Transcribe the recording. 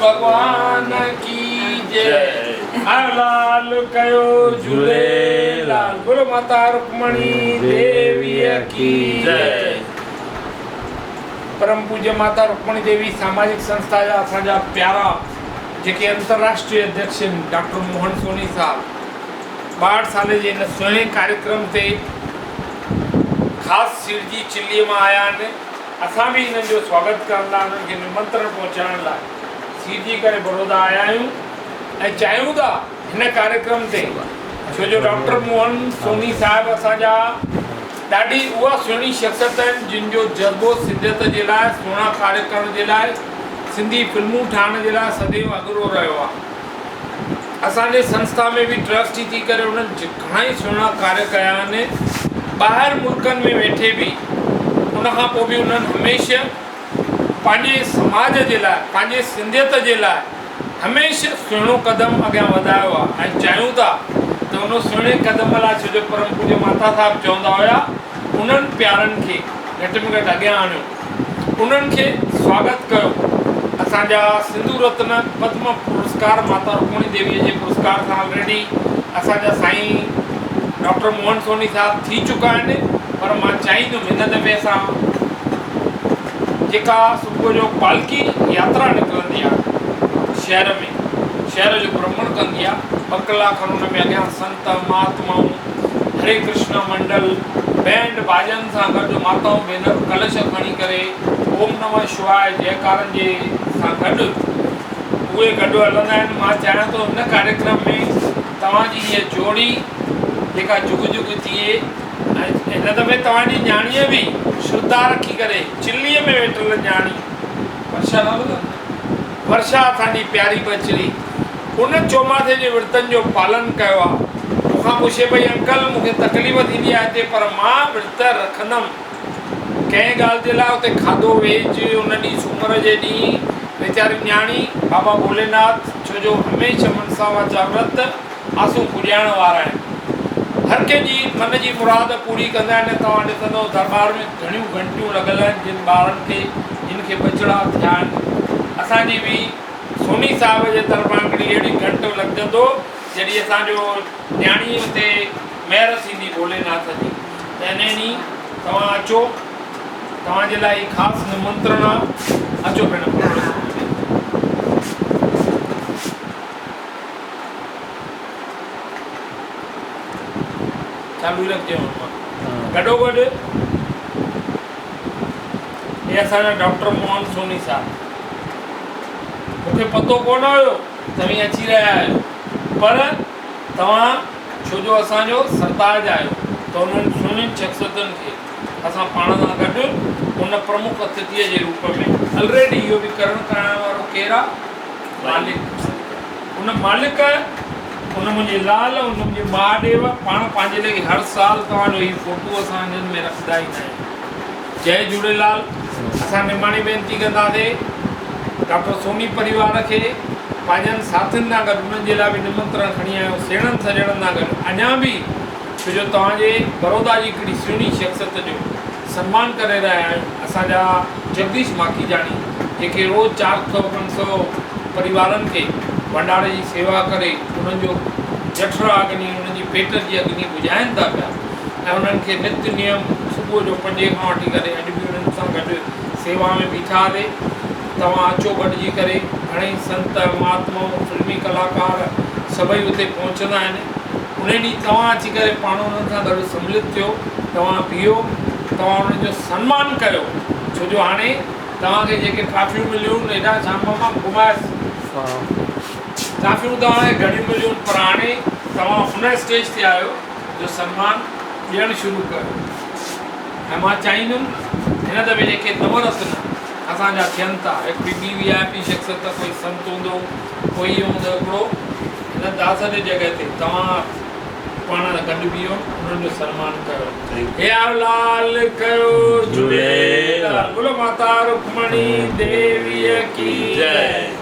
ڀڳوان ڪي جئي. آيو لال ڪيو جهوليلال. بولو ماتا رڪمڻي ديويء ڪي جئي. پرم پوجيه ماتا رڪمڻي ديوي ساماجڪ سنسٿا جا اسان جا پيارا جيڪي انترراشٽريه اڌيڪش آهن ڊاڪٽر موهن سوني صاحب 62 سالي جي هن سهڻي ڪاريڪرم تي خاص سيڙجي چليء مان آيا آهن. اسان به انهن جو سواگت ڪرڻ لاء انهن کي نمنترڻ پهچائڻ لاء سيڙجي ڪري بڙودا آيا آهيون ۽ چاهيون ٿا هن ڪاريڪرم تي ڇو جو ڊاڪٽر موهن سوني صاحب اسان جا ڏاڍي اها سهڻي شخصيت آهن جن جو جذبو سنڌيت جي لاء سهڻا ڪاري ڪرڻ جي لاء سنڌي فلمون ٺاهڻ جي لاء سديو اڳرو رهيو آهي. اسان جي سنسٿا ۾ به ٽرسٽي ٿي ڪري انهن گهڻائي سهڻا ڪاريه ڪيا آهن. ٻاهر ملڪن ۾ ويٺي به ان کان پوء به انهن هميشه پنهنجي سماج جي لاء پنهنجي سنڌيت جي لاء هميشه سهڻو قدم اڳيان وڌايو آهي ۽ چاهيون ٿا ته ان سهڻي قدم لاء ڇو جو پرم پوڄيه ماتا صاحب چوندا هيا انهن پيارن کي گهٽ ۾ گهٽ اڳيان آڻيو انهن کي سواگت ڪيو اسان جا سنڌو رتن پدم پرسڪار ماتا رڪمڻي ديويء جي پرسڪار سان آلريڊي اسان جا سائين ڊاڪٽر موهن سوني صاحب ٿي چڪا آهن پر مان چاهيندم هن دفعي اسان جيڪا صبح جو پالڪي ياترا نڪرندي آهي شهر ۾ شهر جو برهمڻ ڪندي آهي ٻه ڪلاڪ کن ان ۾ اڳيان سنت مهاتمائون هري ڪرشنا منڊل بينڊ باجن سان گڏ ماتائون ڀينرون ڪلش کڻي ڪري اوم نمه شواء جئڪارن جي سان گڏ اهي گڏ هلندا آهن مان چاهيان ٿو هن ڪاريڪرم ۾ توهان جي هيء جوڙي جيڪا جڳ جڳ ٿئي ۽ هن دفعي توهان جي نياڻيء به شرڌا رکي ڪري چليء ۾ ويٺل نياڻي ورشا نالو اٿس نه ورشا اسان جي پياري ٻچڙي ان چوماسي جي ورتن جو پالن ڪيو آ. مون کان پڇي پئي انڪل مون کي تڪليف ٿيندي آ هتي پر مان ورت رکندم. ڪنهن ڳالهه جي لاء اتي کاڌو ويج ان ڏينهن سومر جي ڏينهن ويچاري نياڻي بابا ڀوليناٿ ڇو جو هميشه منسا واچا ورت آسون پڄائڻ وارا آهن. هر ڪنهن جي من جي مراد پوري ڪندا آهن توهان ڏسندؤ درٻار ۾ گهڻيون گهنٽيون لڳل آهن جن ٻارن کي جن کي ٻچڙا ٿيا آهن اسان جي به سوني صاحب جي طرفان هڪڙي اهڙي گهنٽ لڳجندو جڏهن اسان جو نياڻي اتي مهر ٿيندي ڀوليناٿ جي ته انهي ڏينهن توهان اچو توهان جي لاء هي خاص نمنترڻ آ اچو ڀيڻ. چالو ئي رکجي گڏوگڏ هي اسان جا ڊاڪٽر موهن سوني صاحب مون کي پتو ڪونه هيو توهين اچي رهيا آهيو پر توهان ڇو جو اسان جو سرتاج آهيو ته انهن سهڻين شخصيتن کي اسان پاڻ سان گڏ ان پرمک اتٿيء جي روپ ۾ الريڊي اهو به ڪرڻ ڪرائڻ وارو ڪير آ؟ مالڪ. ان مالڪ، ان منهنجي لال، ان منهنجي مهاڏيو پاڻ پنهنجي ليکي هر سال توهان جو هي فوٽو اسان هنن ۾ رکندا ايندا آهيون. جئي جهوليلال. اسان نماڻي وينتي ڪنداسين ڊاڪٽر سوني پريوار کي پنهنجن ساٿين سان گڏ انهن جي لاء به نمنترڻ کڻي آيو سيڻن سڄڻن سان گڏ اڃا به ڇو جو توهان جي برودا جي هڪڙي سهڻي شخصيت جو سنمان ڪري رهيا آهيون اسان جا جگديش ماکيجاڻي جيڪي روز 400 500 پريوارن کي ڀنڊاري جي سيوا ڪري انهن جو جٺرا اگني انهن جي پيٽ جي اگني بجهائن ٿا پيا ۽ انهن کي نت نيم صبح جو پنجين کان وٺي ڪري اڄ به انهن سان گڏ سيوا ۾ بيٺا آهي توهان اچو گڏجي ڪري گهڻئي سنت مهاتمائون فلمي ڪلاڪار سڀئي اتي پهچندا آهن انهي ڏينهن توهان اچي ڪري پاڻ انهن سان گڏ سملت ٿيو توهان بيهو توهان انهن جو سنمان ڪيو ڇو جو هاڻي توهان کي جيڪي ٽرافيون مليون هيڏانهن شام ماما گهمايس ٽرافيون توهان کي گهڻيون مليون پر هاڻي توهان ان اسٽيج تي آهيو جو سنمان ڏيڻ شروع ڪيو ۽ مان چاهيندم هن دفعي جيڪي نو رتن اسان جا ٿين ٿا هڪڙي ٻي وي آء پي شخصيت ڪوئي سنت هوندو ڪوئي هوندو هڪڙو هن داس جي جڳهه تي توهان پاڻ گڏ بيهو انهن جو سنمان ڪيو. هي آيو لال ڪيو جهوليلال بولو ماتا رڪمڻي ديويء ڪي جئي.